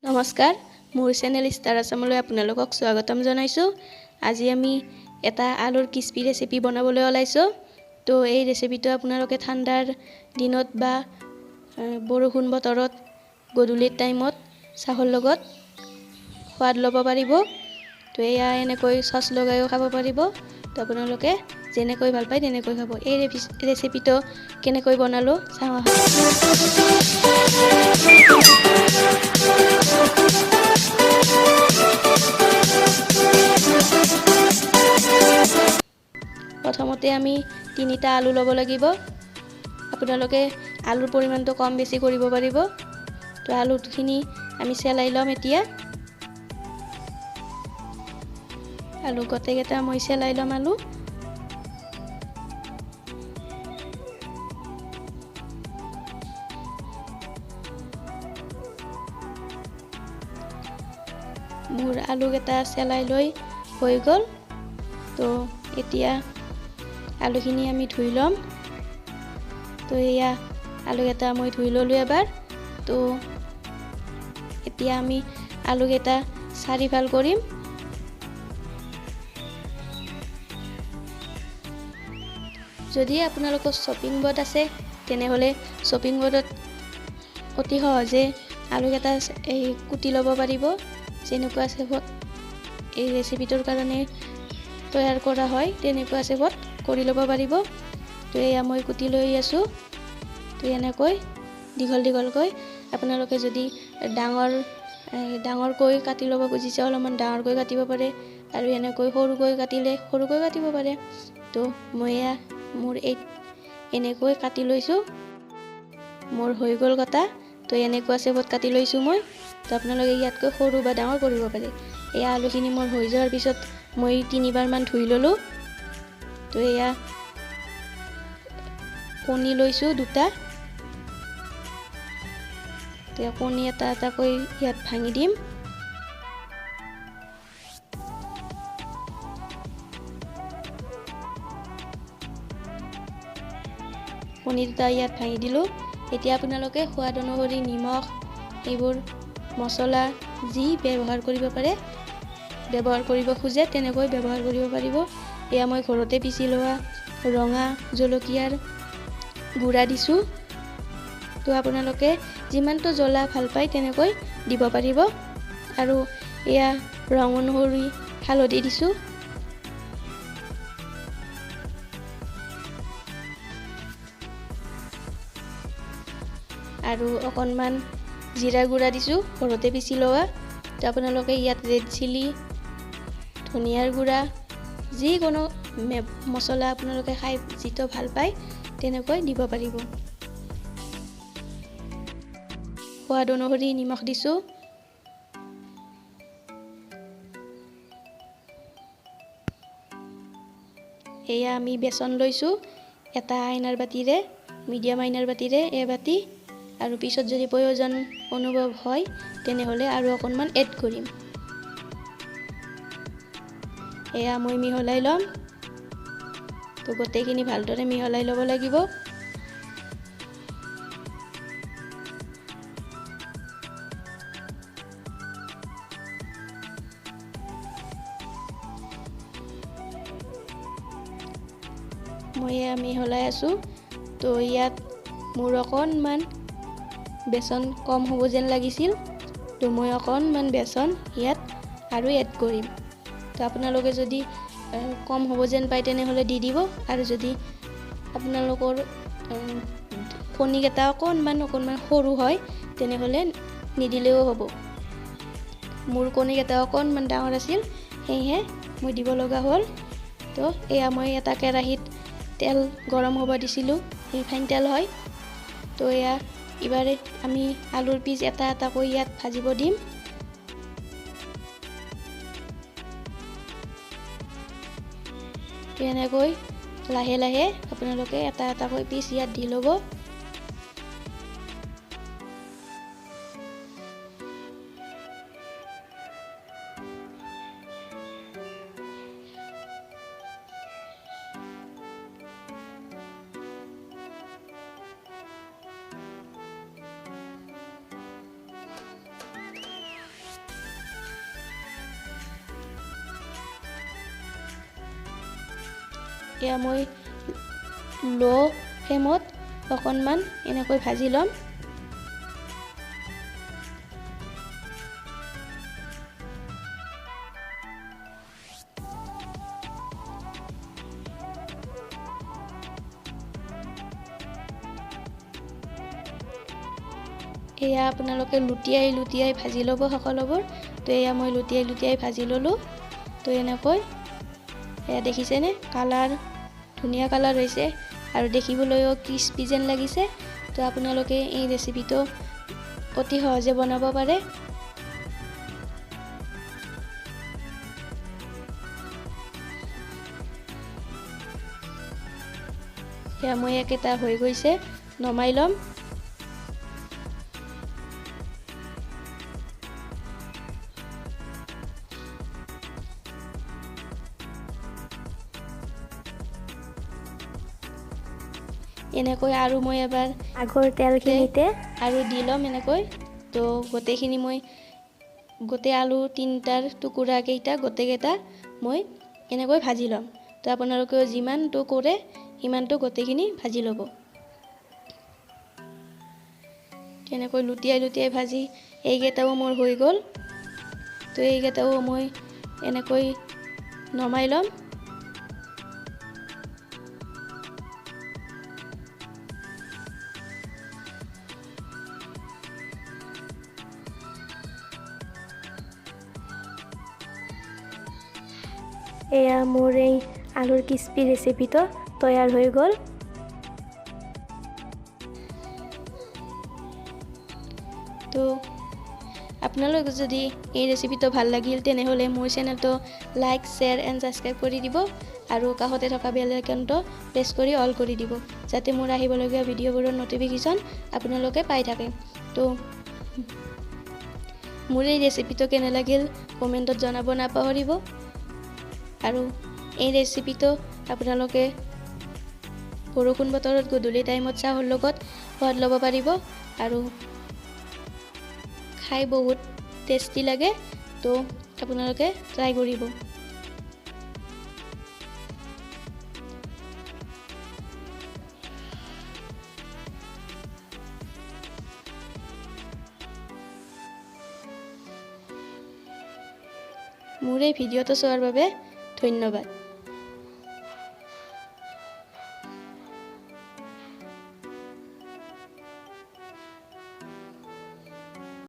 নমস্কাৰ, মোৰ channel star আছামলৈ আপোনালোকক স্বাগতম জনাইছোঁ। আজি আমি এটা আলুৰ ক্ৰিস্পি ৰেচিপি বনাবলৈ ওলাইছোঁ। তো এই ৰেচিপিটো আপোনালোকে ঠাণ্ডাৰ দিনত বা বৰষুণ বতৰত গধূলিৰ টাইমত চাহৰ লগত সোৱাদ ল'ব পাৰিব। তো এয়া এনেকৈ চচ লগাইও খাব পাৰিব। তো আপোনালোকে যেনেকৈ ভাল পায় তেনেকৈ খাব। এই ৰেচিপিটো কেনেকৈ বনালোঁ চাওঁ আহক। প্ৰথমতে আমি তিনিটা আলু ল'ব লাগিব। আপোনালোকে আলুৰ পৰিমাণটো কম বেছি কৰিব পাৰিব। তো আলুখিনি আমি চেলাই ল'ম। এতিয়া আলু গোটেইকেইটা মই চেলাই ল'ম। আলু মোৰ আলুকেইটা চেলাই লৈ হৈ গ'ল। তো এতিয়া আলুখিনি আমি ধুই ল'ম। তো এয়া আলুকেইটা মই ধুই ল'লোঁ এবাৰ। তো এতিয়া আমি আলুকেইটা চাৰিফাল কৰিম। যদি আপোনালোকৰ শ্বপিং বৰ্ড আছে তেনেহ'লে শ্বপিং বৰ্ডত অতি সহজে আলুকেইটা এই কুটি ল'ব পাৰিব। যেনেকুৱা চেপত এই ৰেচিপিটোৰ কাৰণে তৈয়াৰ কৰা হয় তেনেকুৱা চেপত কৰি ল'ব পাৰিব। তো এয়া মই কুটি লৈ আছোঁ। তো এনেকৈ দীঘল দীঘলকৈ আপোনালোকে যদি ডাঙৰ ডাঙৰকৈ কাটি ল'ব খুজিছে অলপমান ডাঙৰকৈ কাটিব পাৰে, আৰু এনেকৈ সৰুকৈ কাটিলে সৰুকৈ কাটিব পাৰে। তো মই এয়া মোৰ এই এনেকৈ কাটি লৈছোঁ, মোৰ হৈ গ'ল কটা। তো এনেকুৱা চেপত কাটি লৈছোঁ মই। তো আপোনালোকে ইয়াতকৈ সৰু বা ডাঙৰ কৰিব পাৰে। এয়া আলুখিনি মোৰ হৈ যোৱাৰ পিছত মই তিনিবাৰমান ধুই ল'লোঁ। তো এয়া কণী লৈছোঁ দুটা। তো কণী এটা এটাকৈ ইয়াত ভাঙি দিম। কণী দুটা ইয়াত ভাঙি দিলোঁ। এতিয়া আপোনালোকে সোৱাদ অনুসৰি নিমখ, এইবোৰ মছলা যি ব্যৱহাৰ কৰিব পাৰে, ব্যৱহাৰ কৰিব খোজে তেনেকৈ ব্যৱহাৰ কৰিব পাৰিব। এয়া মই ঘৰতে পিচি লোৱা ৰঙা জলকীয়াৰ গুড়া দিছোঁ। তো আপোনালোকে যিমানটো জ্বলা ভাল পায় তেনেকৈ দিব পাৰিব। আৰু এয়া ৰং অনুসৰি হালধি দিছোঁ। আৰু অকণমান জিৰা গুড়া দিছোঁ, ঘৰতে পিচি লোৱা। তো আপোনালোকে ইয়াত ৰেড চিলি, ধনিয়াৰ গুড়া, যিকোনো মছলা আপোনালোকে খাই যিটো ভাল পায় তেনেকৈ দিব পাৰিব। সোৱাদ অনুসৰি নিমখ দিছোঁ। এয়া আমি বেচন লৈছোঁ এটা আইনাৰ বাতিৰে, মিডিয়াম আইনাৰ বাতিৰে এবাতি। আৰু পিছত যদি প্ৰয়োজন অনুভৱ হয় তেনেহ'লে আৰু অকণমান এড কৰিম। এয়া মই মিহলাই ল'ম। তো গোটেইখিনি ভালদৰে মিহলাই ল'ব লাগিব। মই এয়া মিহলাই আছোঁ। তো ইয়াত মোৰ অকণমান বেচন কম হ'ব যেন লাগিছিল, তো মই অকণমান বেচন ইয়াত আৰু এড কৰিম। তো আপোনালোকে যদি কম হ'ব যেন পায় তেনেহ'লে দি দিব। আৰু যদি আপোনালোকৰ কণীকেইটা অকণমান অকণমান সৰু হয় তেনেহ'লে নিদিলেও হ'ব। মোৰ কণীকেইটা অকণমান ডাঙৰ আছিল, সেয়েহে মই দিব লগা হ'ল। তো এয়া মই এটা কেৰাহীত তেল গৰম হ'ব দিছিলোঁ, ৰিফাইন তেল হয়। তো এয়া এইবাৰে আমি আলুৰ পিচ এটা এটাকৈ ইয়াত ভাজিব দিম। এনেকৈ লাহে লাহে আপোনালোকে এটা এটাকৈ পিচ ইয়াত দি ল'ব। এয়া মই ল' ফ্লেমত অকণমান এনেকৈ ভাজি ল'ম। এয়া আপোনালোকে লুটিয়াই লুটিয়াই ভাজি ল'ব সকলোবোৰ। তো এয়া মই লুটিয়াই লুটিয়াই ভাজি ল'লোঁ। তো এনেকৈ এয়া দেখিছেনে কালাৰ ধুনীয়া কালাৰ হৈছে আৰু দেখিবলৈও ক্ৰিস্পি যেন লাগিছে। তো আপোনালোকে এই ৰেচিপিটো অতি সহজে বনাব পাৰে। এয়া মই একেটা হৈ গৈছে, নমাই ল'ম। এনেকৈ আৰু মই এবাৰ আগৰ তেলখিনিতে আৰু দি ল'ম এনেকৈ। তো গোটেইখিনি মই গোটেই আলু তিনিটাৰ টুকুৰাকেইটা গোটেইকেইটা মই এনেকৈ ভাজি ল'ম। তো আপোনালোকেও যিমানটো কৰে সিমানটো গোটেইখিনি ভাজি ল'ব। তেনেকৈ লুটিয়াই লুটিয়াই ভাজি এইকেইটাও মোৰ হৈ গ'ল। তো এইকেইটাও মই এনেকৈ নমাই ল'ম। এয়া মোৰ এই আলুৰ ক্ৰিস্পি ৰেচিপিটো তৈয়াৰ হৈ গ'ল। তো আপোনালোক যদি এই ৰেচিপিটো ভাল লাগিল তেনেহ'লে মোৰ চেনেলটো লাইক, শ্বেয়াৰ এণ্ড ছাবস্ক্ৰাইব কৰি দিব আৰু কাষতে থকা বেল আইকনটো প্ৰেছ কৰি অল কৰি দিব, যাতে মোৰ আহিবলগীয়া ভিডিঅ'বোৰৰ ন'টিফিকেশ্যন আপোনালোকে পাই থাকে। তো মোৰ এই ৰেচিপিটো কেনে লাগিল কমেণ্টত জনাব নাপাহৰিব। আৰু এই ৰেচিপিটো আপোনালোকে বৰষুণ বতৰত গধূলি টাইমত চাহৰ লগত সোৱাদ ল'ব পাৰিব আৰু খাই বহুত টেষ্টি লাগে। তো আপোনালোকে ট্ৰাই কৰিব। মোৰ এই ভিডিঅ'টো চোৱাৰ বাবে ধন্যবাদ।